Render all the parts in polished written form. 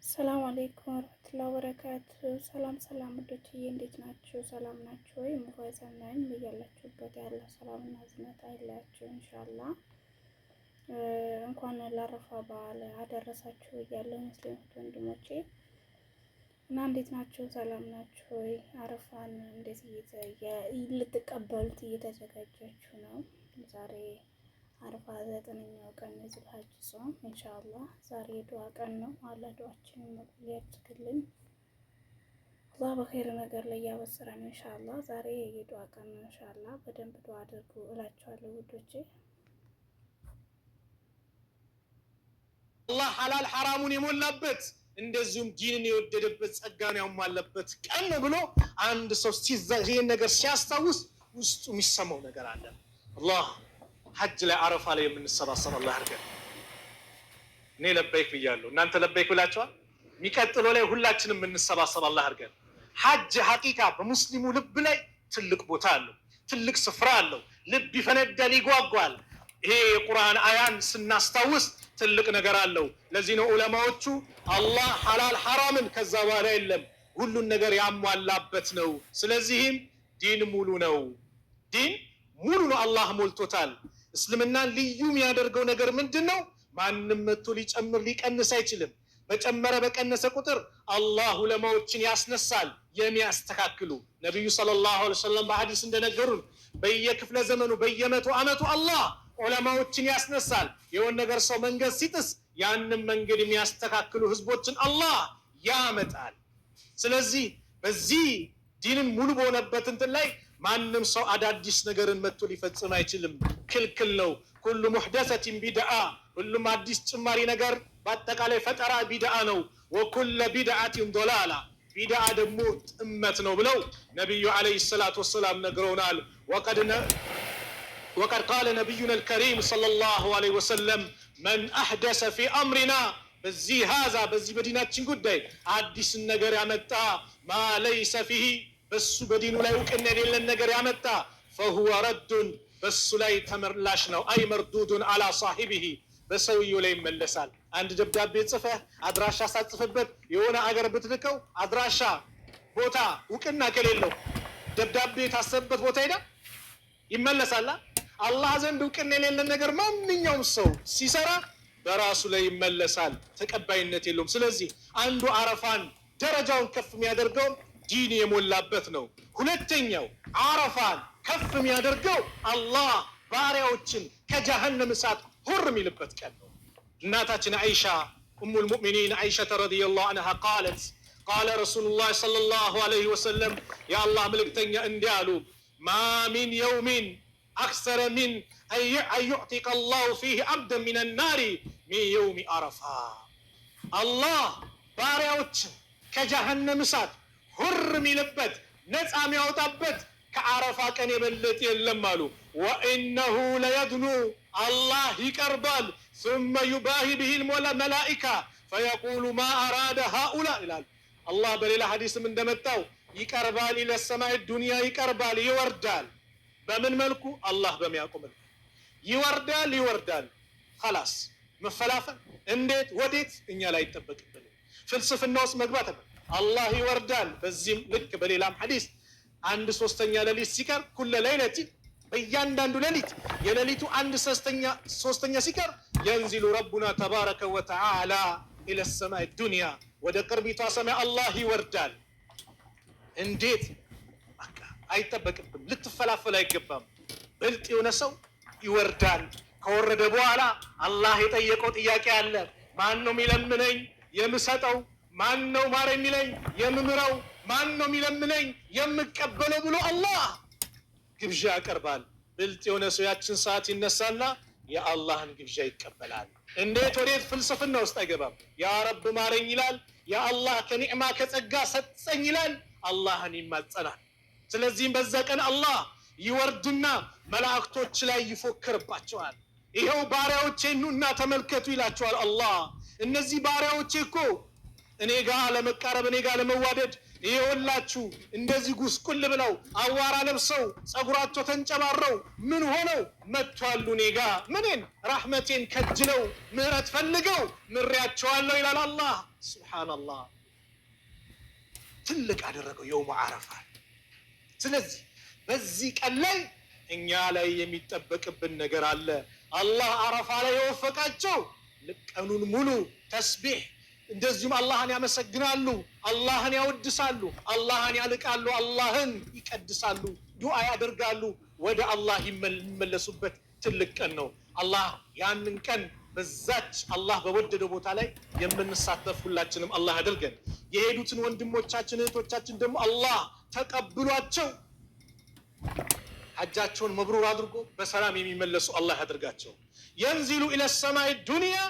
ሰላም አለይኩም ወረህመቱላሂ ወበረካቱ። ሰላም ሰላም ውዶችዬ እንዴት ናችሁ? ሰላም ናችሁ ወይ? ሙፋይዛ ነኝ። በያላችሁበት ያለ ሰላምና እዝነት አይለያችሁ ኢንሻአላህ። እንኳን ለአረፋ በዓል አደረሳችሁ እያለሁ ሙስሊሞች ወንድሞቼ እና እንዴት ናችሁ? ሰላም ናችሁ ወይ? አረፋን እንዴት ልትቀበሉት እየተዘጋጃችሁ ነው? ዛሬ አረፋ 9ኛው ቀን የዙልሀጅ ጾም ኢንሻአላህ ዛሬ የዱዓ ቀን ነው። አላህ ዱዓችንን መቅቡል ያድርግልን። አላህ በኸይር ነገር ላይ ያበስረን ኢንሻአላህ። ዛሬ የዱዓ ቀን ነው ኢንሻአላህ። በደንብ ዱዓ አድርጉ እላችኋለሁ ውዶቼ። አላህ ሐላል ሐራሙን የሞላበት እንደዚሁም ዲንን የወደደበት ጸጋን ያሟላበት ቀን ነው ብሎ አንድ ሰው ይህን ነገር ሲያስታውስ ውስጡ የሚሰማው ነገር አለ። አላህ ሐጅ ላይ አረፋ ላይ የምንሰባሰብ አላህ ያድርገን። እኔ ለበይክ ብያለሁ፣ እናንተ ለበይክ ብላችኋል። የሚቀጥለው ላይ ሁላችንም የምንሰባሰብ አላህ ያድርገን። ሐጅ ሐቂቃ በሙስሊሙ ልብ ላይ ትልቅ ቦታ አለው፣ ትልቅ ስፍራ አለው። ልብ ይፈነዳል፣ ይጓጓል። ይሄ የቁርአን አያን ስናስታውስ ትልቅ ነገር አለው። ለዚህ ነው ዑለማዎቹ አላህ ሐላል ሐራምን ከዛ በኋላ የለም ሁሉን ነገር ያሟላበት ነው። ስለዚህም ዲን ሙሉ ነው። ዲን ሙሉ ነው። አላህ ሞልቶታል። እስልምናን ልዩ የሚያደርገው ነገር ምንድን ነው? ማንም መጥቶ ሊጨምር ሊቀንስ አይችልም። በጨመረ በቀነሰ ቁጥር አላህ ዑለማዎችን ያስነሳል የሚያስተካክሉ። ነቢዩ ሰለላሁ ዐለይሂ ወሰለም በሐዲስ እንደነገሩን በየክፍለ ዘመኑ በየመቶ ዓመቱ አላህ ዑለማዎችን ያስነሳል። የሆነ ነገር ሰው መንገድ ሲጥስ ያንን መንገድ የሚያስተካክሉ ህዝቦችን አላህ ያመጣል። ስለዚህ በዚህ ዲንን ሙሉ በሆነበት እንትን ላይ ማንም ሰው አዳዲስ ነገርን መጥቶ ሊፈጽም አይችልም፣ ክልክል ነው። ኩሉ ሙሕደሰትን ቢድዓ፣ ሁሉም አዲስ ጭማሪ ነገር በአጠቃላይ ፈጠራ ቢድዓ ነው። ወኩለ ቢድዓትን ዶላላ፣ ቢድዓ ደግሞ ጥመት ነው ብለው ነቢዩ ዓለይሂ ሰላቱ ወሰላም ነግረውናል። ወቀድ ቃለ ነቢዩና አልከሪም ሰለላሁ ዐለይሂ ወሰለም መን አሕደሰ ፊ አምሪና በዚህ ሀዛ በዚህ በዲናችን ጉዳይ አዲስን ነገር ያመጣ ማ ለይሰ ፊሂ በሱ በዲኑ ላይ እውቅና የሌለን ነገር ያመጣ ፈሁወ ረዱን በሱ ላይ ተመላሽ ነው። አይ መርዱዱን አላ ሳሂቢሂ በሰውየው ላይ ይመለሳል። አንድ ደብዳቤ ጽፈህ አድራሻ ሳጽፍበት የሆነ አገር ብትልከው አድራሻ ቦታ እውቅና ከሌለው ደብዳቤ የታሰበበት ቦታ ሄዳ ይመለሳል። አላህ ዘንድ እውቅና የሌለን ነገር ማንኛውም ሰው ሲሰራ በራሱ ላይ ይመለሳል፣ ተቀባይነት የለውም። ስለዚህ አንዱ አረፋን ደረጃውን ከፍ የሚያደርገው ዲን የሞላበት ነው። ሁለተኛው አረፋን ከፍ የሚያደርገው አላህ ባሪያዎችን ከጀሀነም እሳት ሁር የሚልበት ቀን ነው። እናታችን አይሻ ኡሙል ሙእሚኒን አይሸተ ረዲየላሁ አንሃ ቃለት ቃለ ረሱሉላህ ሰለላሁ ዐለይሂ ወሰለም የአላህ መልእክተኛ እንዲህ አሉ፣ ማ ሚን የውሚን አክሰረ ሚን አን ዩዕቲቀ አላሁ ፊህ አብደን ሚነ ናሪ ሚን የውሚ አረፋ። አላህ ባሪያዎችን ከጀሀነም እሳት ሁር የሚልበት ነፃ የሚያወጣበት ከአረፋ ቀን የበለጠ የለም አሉ። ወኢነሁ ለየድኑ አላህ ይቀርባል። ሱመ ዩባሂ ብሂ መላኢካ ፈየቁሉ ማ አራደ ሃኡላ ይላል። አላህ በሌላ ሐዲስም እንደመጣው ይቀርባል፣ ኢለ ሰማይ ዱንያ ይቀርባል፣ ይወርዳል። በምን መልኩ? አላህ በሚያውቀው መልኩ ይወርዳል፣ ይወርዳል። ኸላስ መፈላፈል እንዴት ወዴት እኛ ላይ አይጠበቅብንም። ፍልስፍና ውስጥ መግባት አላህ ይወርዳል። በዚህም ልክ በሌላም ሐዲስ አንድ ሶስተኛ ሌሊት ሲቀር ኩለ ለይለቲ በእያንዳንዱ ሌሊት የሌሊቱ አንድ ሶስተኛ ሲቀር የንዚሉ ረቡና ተባረከ ወተዓላ ኢለ ሰማይ ዱንያ ወደ ቅርቢቷ ሰማይ አላህ ይወርዳል። እንዴት አይጠበቅብም። ልትፈላፈል አይገባም። ብልጥ የሆነ ሰው ይወርዳል። ከወረደ በኋላ አላህ የጠየቀው ጥያቄ አለ። ማን ነው የሚለምነኝ የምሰጠው? ማን ነው ማር የሚለኝ የምምረው? ማን ነው የሚለምነኝ የምቀበለው ብሎ አላህ ግብዣ ያቀርባል። ብልጥ የሆነ ሰው ያችን ሰዓት ይነሳና የአላህን ግብዣ ይቀበላል። እንዴት ወዴት ፍልስፍና ውስጥ አይገባም። ያ ረብ ማረኝ ይላል። ያ አላህ ከኒዕማ ከጸጋ ሰጠኝ ይላል። አላህን ይማጸናል። ስለዚህም በዛ ቀን አላህ ይወርድና መላእክቶች ላይ ይፎክርባቸዋል። ይኸው ባሪያዎቼ ኑና ተመልከቱ ይላቸዋል። አላህ እነዚህ ባሪያዎቼ እኮ እኔ ጋር ለመቃረብ እኔ ጋር ለመዋደድ ይኸውላችሁ እንደዚህ ጉስቁል ብለው አዋራ ለብሰው ጸጉራቸው ተንጨባረው ምን ሆነው መጥቷሉ እኔ ጋ ምንን ራህመቴን ከጅለው ምህረት ፈልገው ምሬያቸዋለሁ ይላል አላህ። سبحان الله ትልቅ አደረገው يوم عرفة። ስለዚህ በዚህ ቀን ላይ እኛ ላይ የሚጠበቅብን ነገር አለ። አላህ አረፋ ላይ የወፈቃቸው ቀኑን ሙሉ ተስቢሕ እንደዚሁም አላህን ያመሰግናሉ፣ አላህን ያወድሳሉ፣ አላህን ያልቃሉ፣ አላህን ይቀድሳሉ፣ ዱዓ ያደርጋሉ። ወደ አላህ የሚመለሱበት ትልቅ ቀን ነው። አላህ ያንን ቀን በዛች አላህ በወደደው ቦታ ላይ የምንሳተፍ ሁላችንም አላህ ያደርገን። የሄዱትን ወንድሞቻችን እህቶቻችን ደግሞ አላህ ተቀብሏቸው ሐጃቸውን መብሩር አድርጎ በሰላም የሚመለሱ አላህ ያደርጋቸው። ينزل إلى السماء الدنيا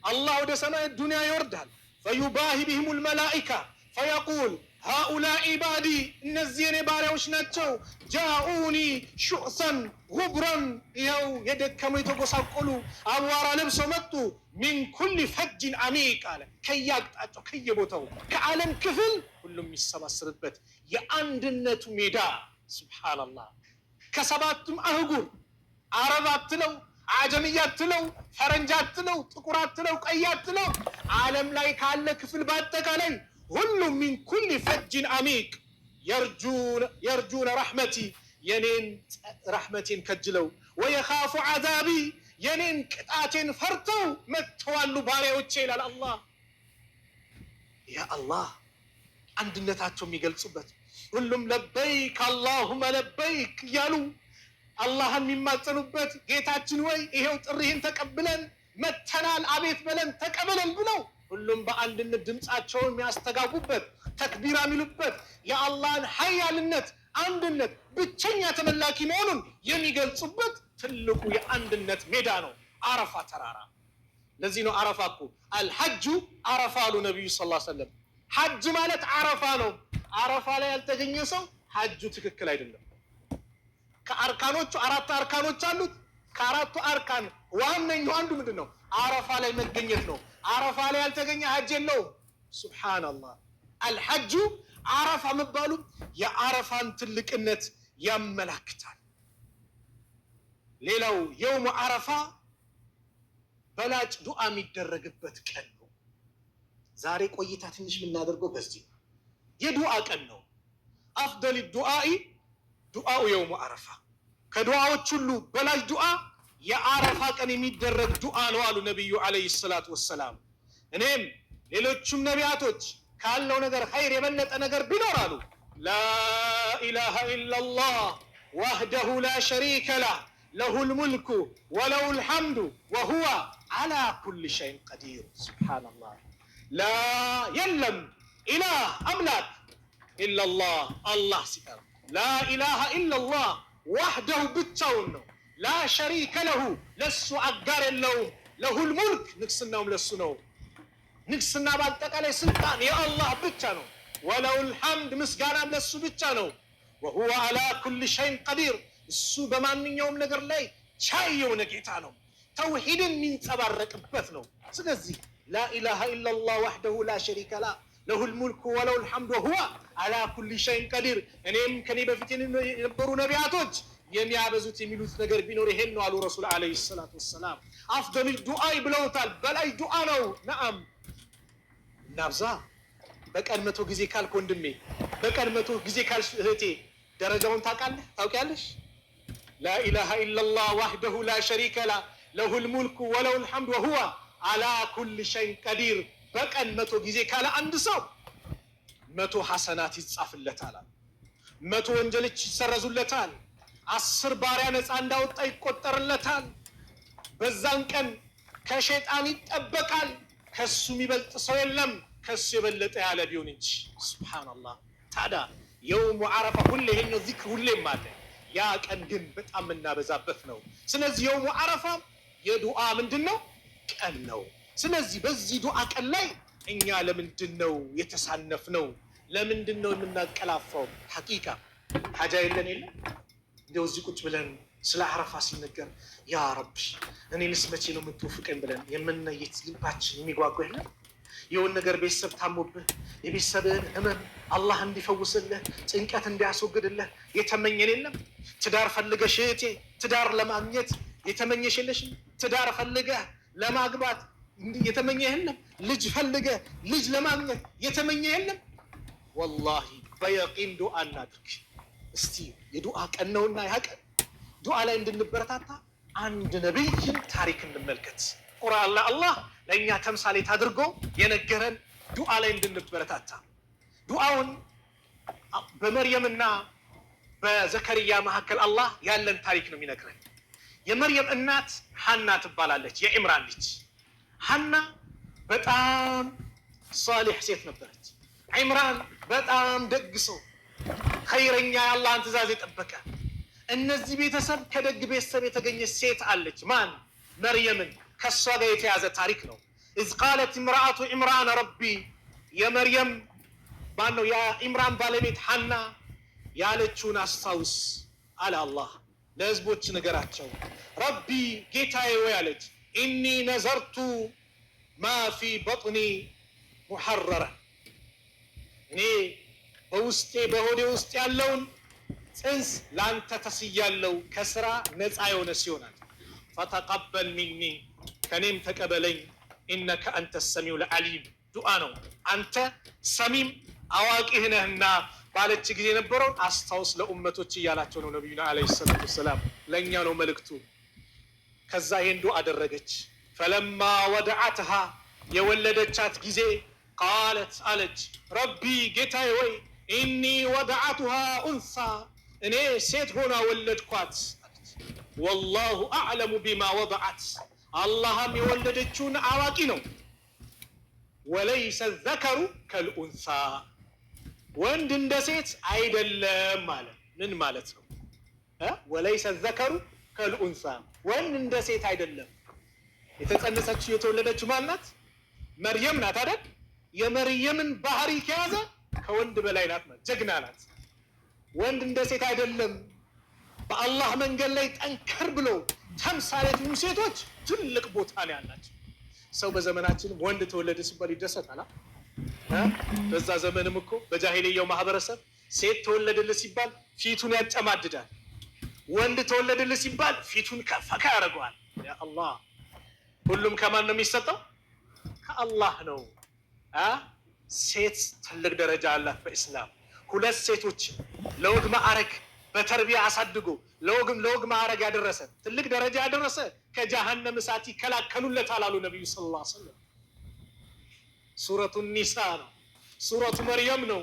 አላህ ወደ ሰማይ ዱንያ ይወርዳል። فيباهي بهم الملائكة فيقول هؤلاء عبادي እነዚህ የኔ ባሪያዎች ናቸው። جاءوني شعثا غبرا ይኸው የደከሙ የተጎሳቆሉ አቧራ ለብሰው መጡ። من كل فج عميق አለ ከየአቅጣጫው ከየቦታው ከዓለም ክፍል ሁሉም የሚሰባሰብበት የአንድነቱ ሜዳ سبحان الله። ከሰባቱም አህጉር አረብ አትለው፣ አጀምያ አትለው፣ ፈረንጅ አትለው፣ ጥቁር አትለው፣ ቀይ አትለው፣ ዓለም ላይ ካለ ክፍል በአጠቃላይ ሁሉም من كل فج عميق يرجون رحمتي የኔን ረሕመቴን ከጅለው ويخاف عذابي የኔን ቅጣቴን ፈርተው መጥተዋሉ ባሪያዎቼ ይላል አላህ። ያ አላህ አንድነታቸው የሚገልጹበት ሁሉም لبيك اللهم لبيك እያሉ አላህን የሚማጸኑበት ጌታችን ወይ ይሄው ጥሪህን ተቀብለን መተናል፣ አቤት በለን ተቀበለን ብለው ሁሉም በአንድነት ድምፃቸውን የሚያስተጋቡበት ተክቢራ የሚሉበት የአላህን ሀያልነት አንድነት፣ ብቸኛ ተመላኪ መሆኑን የሚገልጹበት ትልቁ የአንድነት ሜዳ ነው አረፋ ተራራ። ለዚህ ነው አረፋ እኮ الحج عرفة አሉ ነቢዩ صلى الله عليه وسلم። ሐጅ ማለት አረፋ ነው። አረፋ ላይ ያልተገኘ ሰው ሐጁ ትክክል አይደለም። ከአርካኖቹ አራት አርካኖች አሉት። ከአራቱ አርካን ዋነኛው አንዱ ምንድን ነው? አረፋ ላይ መገኘት ነው። አረፋ ላይ ያልተገኘ ሐጅ የለውም። سبحان الله። الحج عرفة መባሉ የአረፋን ትልቅነት ያመላክታል። ሌላው يوم عرفة በላጭ ዱዓ የሚደረግበት ቀን ነው። ዛሬ ቆይታ ትንሽ የምናደርገው በዚህ የዱዓ ቀን ነው። أفضل الدعاء دعاء يوم عرفة ከዱዓዎች ሁሉ በላጭ ዱዓ የአረፋ ቀን የሚደረግ ዱዓ ነው አሉ ነቢዩ عليه الصلاة والسلام። እኔም ሌሎቹም ነቢያቶች ካለው ነገር ኸይር የበለጠ ነገር ቢኖር አሉ لا إله إلا الله وحده لا شريك له له الملك وله الحمد وهو على كل شيء قدير። سبحان الله። لا የለም إله አምላክ إلا الله አላህ ሲቀር لا إله إلا الله وحده ብቻውን ነው። لا شريك له ለሱ አጋር የለውም። له الملك ንግስናውም ለሱ ነው። ንግስና በአጠቃላይ ስልጣን የአላህ ብቻ ነው። وله الحمد ምስጋናም ለሱ ብቻ ነው። وهو على كل شيء قدير እሱ በማንኛውም ነገር ላይ ቻይ የሆነ ጌታ ነው። ተውሂድን የሚንጸባረቅበት ነው። ስለዚህ لا إله إلا الله وحده لا شريك له له الملك وله الحمد وهو على كل شيء قدير። እኔም ከኔ በፊት የነበሩ ነቢያቶች የሚያበዙት የሚሉት ነገር ቢኖር ይሄን ነው አሉ ረሱል عليه الصلاة والسلام። أفضل الدعاء ብለውታል። በላይ ዱዓ ነው። نعم እናብዛ። በቀን 100 ጊዜ ካልክ ወንድሜ፣ በቀን 100 ጊዜ ካልሽ እህቴ፣ ደረጃውን ታውቃለህ ታውቂያለሽ። لا إله إلا الله وحده لا شريك له له الملك وله الحمد وهو على كل شيء قدير። በቀን 100 ጊዜ ካለ አንድ ሰው 100 ሐሰናት ይጻፍለታል፣ 100 ወንጀሎች ይሰረዙለታል፣ 10 ባሪያ ነፃ እንዳወጣ ይቆጠርለታል። በዛን ቀን ከሸይጣን ይጠበቃል። ከሱ የሚበልጥ ሰው የለም ከሱ የበለጠ ያለ ቢሆን እንጂ። سبحان الله። ታዲያ يوم عرفة ሁሌ ይሄን ነው ዚክር ሁሌም አለ። ያ ቀን ግን በጣም የምናበዛበት ነው። ስለዚህ يوم عرفة የዱዓ ምንድን ነው ቀን ነው። ስለዚህ በዚህ ዱዓ ቀን ላይ እኛ ለምንድን ነው የተሳነፍነው? ለምንድን ነው የምናቀላፋው? حقيقة ሀጃ የለን የለም እንደው እዚህ ቁጭ ብለን ስለ አረፋ ሲነገር يا ربي እኔንስ መቼ ነው የምትወፍቀኝ ብለን የምንነይት ልባችን የሚጓጓ የለም። የሆን ነገር ቤተሰብ ታሞብህ የቤተሰብህን ህመም አላህ እንዲፈውስልህ ጭንቀት እንዲያስወግድልህ የተመኘን የለም። ትዳር ፈልገሽ እህቴ ትዳር ለማግኘት የተመኘሽ የለሽም? ትዳር ፈልገህ ለማግባት የተመኘ የለም? ልጅ ፈልገ ልጅ ለማግኘት የተመኘ የለም? ወላሂ በየቂን ዱዓ እናድርግ እስቲ። የዱዓ ቀን ነውና ያ ቀን ዱዓ ላይ እንድንበረታታ አንድ ነቢይን ታሪክ እንመልከት። ቁርአን ላይ አላህ ለእኛ ተምሳሌት አድርጎ የነገረን ዱዓ ላይ እንድንበረታታ ዱዓውን በመርየምና በዘከርያ መካከል አላህ ያለን ታሪክ ነው የሚነግረን። የመርየም እናት ሐና ትባላለች፣ የኢምራን ልጅ። ሐና በጣም ሷሊሕ ሴት ነበረች። ዒምራን በጣም ደግ ሰው፣ ኸይረኛ፣ የአላህን ትእዛዝ የጠበቀ። እነዚህ ቤተሰብ ከደግ ቤተሰብ የተገኘ ሴት አለች። ማን? መርየምን። ከእሷ ጋር የተያዘ ታሪክ ነው። إذ قالت امرأة عمران رب፣ የመርየም ማን ነው የኢምራን ባለቤት ሐና ያለችውን አስታውስ አለ አላህ። ለህዝቦች ነገራቸው። رب ጌታዬ ወይ አለች፣ إني نذرت ما في بطني محررا፣ እኔ በውስጤ በሆዴ ውስጥ ያለውን ፅንስ ለአንተ ተስያለው ከስራ ነፃ የሆነ ሲሆናል። فتقبل مني ከኔም ተቀበለኝ፣ إنك أنت السميع العليم። ዱዓ ነው። አንተ ሰሚም አዋቂህ ነህና ባለች ጊዜ የነበረውን አስታውስ ለኡመቶች እያላቸው ነው ነቢዩና عليه الصلاة والسلام። ለእኛ ነው መልእክቱ። ከዛ ይሄን ዱዓ አደረገች። فلما وضعتها የወለደቻት ጊዜ قالت አለች፣ رب ጌታዬ ወይ إني وضعتها أنثى እኔ ሴት ሆና ወለድኳት። والله أعلم بما وضعت አላህም የወለደችውን አዋቂ ነው። وليس الذكر كالأنثى ወንድ እንደ ሴት አይደለም አለ። ምን ማለት ነው? وليس الذكر كالأنثى ወንድ እንደ ሴት አይደለም። የተጸነሰችው የተወለደችው ማን ናት? መርየም ናት አይደል? የመርየምን ባህሪ ከያዘ ከወንድ በላይ ናት፣ ጀግና ናት። ወንድ እንደ ሴት አይደለም። በአላህ መንገድ ላይ ጠንከር ብሎ ተምሳሌት የሆኑ ሴቶች ትልቅ ቦታ ነው ያላቸው። ሰው በዘመናችን ወንድ ተወለደ ሲባል ይደሰታል። በዛ ዘመንም እኮ በጃሂልያው ማህበረሰብ ሴት ተወለደልህ ሲባል ፊቱን ያጨማድዳል። ወንድ ተወለደልህ ሲባል ፊቱን ከፈካ ያደርገዋል። ያ አላህ፣ ሁሉም ከማን ነው የሚሰጠው? ከአላህ ነው። ሴት ትልቅ ደረጃ አላት በኢስላም። ሁለት ሴቶች ለወግ ማዕረግ በተርቢያ አሳድጎ ለወግ ማዕረግ ያደረሰ፣ ትልቅ ደረጃ ያደረሰ ከጀሃነም እሳት ይከላከሉለታል አሉ ነቢዩ صلى الله عليه وسلم። ሱረቱ ኒሳ ነው፣ ሱረቱ መርየም ነው።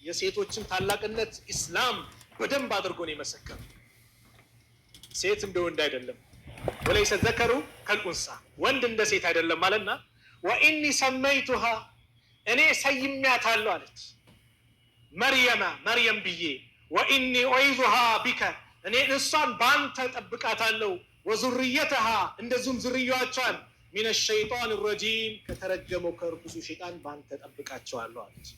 የሴቶችን ታላቅነት ኢስላም በደንብ አድርጎ ነው የመሰከረው። ሴት እንደ ወንድ አይደለም። وليس الذكر كالأنثى ወንድ እንደ ሴት አይደለም አለና وإني سميتها እኔ ሰይሜያታለሁ አለች፣ مريم መርየም ብዬ፣ وإني أعيذها بك እኔ እሷን በአንተ ጠብቃታለሁ፣ وذريتها እንደዚሁም ዝርያቿን፣ من الشيطان الرجيم ከተረገመው ከርኩሱ ሸይጣን በአንተ ጠብቃቸዋለሁ አለች።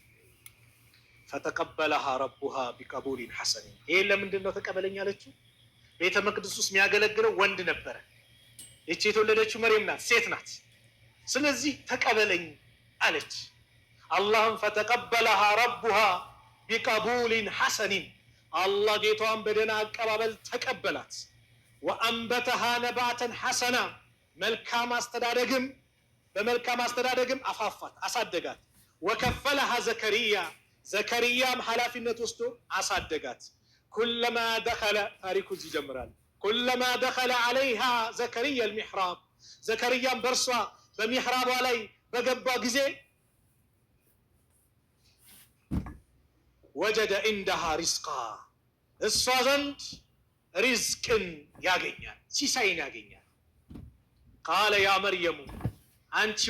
فتقبلها ربها بقبول حسن። ይሄን ለምንድን ነው ተቀበለኝ አለችው? ቤተ መቅደስ ውስጥ የሚያገለግለው ወንድ ነበረ። ይቺ የተወለደችው መርየም ናት፣ ሴት ናት። ስለዚህ ተቀበለኝ አለች። አላህም فتقبلها ربها بقبول حسن አላህ ጌቷን በደህና አቀባበል ተቀበላት። وأنبتها نباتا حسنا መልካም አስተዳደግም በመልካም አስተዳደግም አፋፋት፣ አሳደጋት። وكفلها زكريا ዘከርያም ኃላፊነት ወስዶ አሳደጋት። كلما دخل ታሪኩ እዚህ ይጀምራል። كلما دخل عليها زكريا المحراب ዘከርያም በእርሷ በሚሕራቧ ላይ በገባ ጊዜ وجد عندها رزقا እሷ ዘንድ ሪዝቅን ያገኛል፣ ሲሳይን ያገኛል። قال يا مريم አንቺ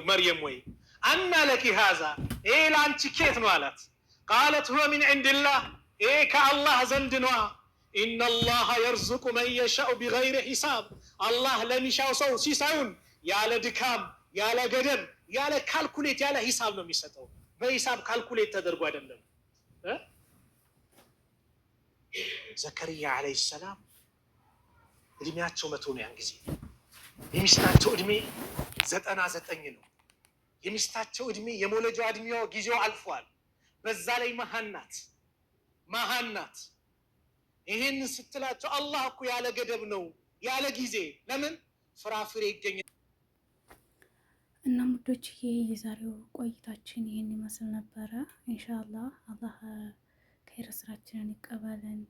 መርየም ወይ أنى لك هذا ይሄ ለአንቺ ኬት ነው አላት። قالت هو من عند الله ይሄ ከአላህ ዘንድ ነዋ። إن الله يرزق من يشاء بغير حساب አላህ ለሚሻው ሰው ሲሳዩን ያለ ድካም፣ ያለ ገደብ፣ ያለ calculate፣ ያለ ሂሳብ ነው የሚሰጠው። በሂሳብ calculate ተደርጎ አይደለም። ዘከርያ عليه السلام እድሜያቸው 100 ነው። ያን ጊዜ የሚስታቸው እድሜ 99 ነው። የሚስታቸው እድሜ የመውለጃ እድሜዋ ጊዜው አልፏል። በዛ ላይ መሀን ናት፣ መሀን ናት። ይህን ስትላቸው አላህ እኮ ያለ ገደብ ነው ያለ ጊዜ ለምን ፍራፍሬ ይገኛል። እና ውዶችዬ የዛሬው ቆይታችን ይህን ይመስል ነበረ። ኢንሻአላህ አላህ ከይር ስራችንን ይቀበለን።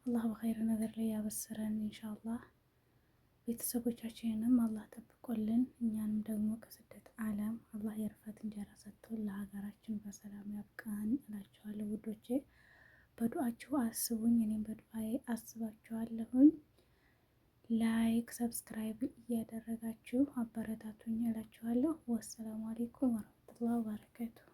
አላህ በኸይር ነገር ላይ ያበስረን ኢንሻአላህ። ቤተሰቦቻችንንም አላህ ጠብቆልን እኛንም ደግሞ ከስደት ዓለም አላህ የርፈት እንጀራ ሰጥቶን ለሀገራችን በሰላም ያብቃን እላችኋለሁ ውዶቼ። በዱአችሁ አስቡኝ፣ እኔም በዱአዬ አስባችኋለሁኝ። Like subscribe እያደረጋችሁ አበረታቱኝ እላችኋለሁ። والسلام عليكم ورحمة الله وبركاته።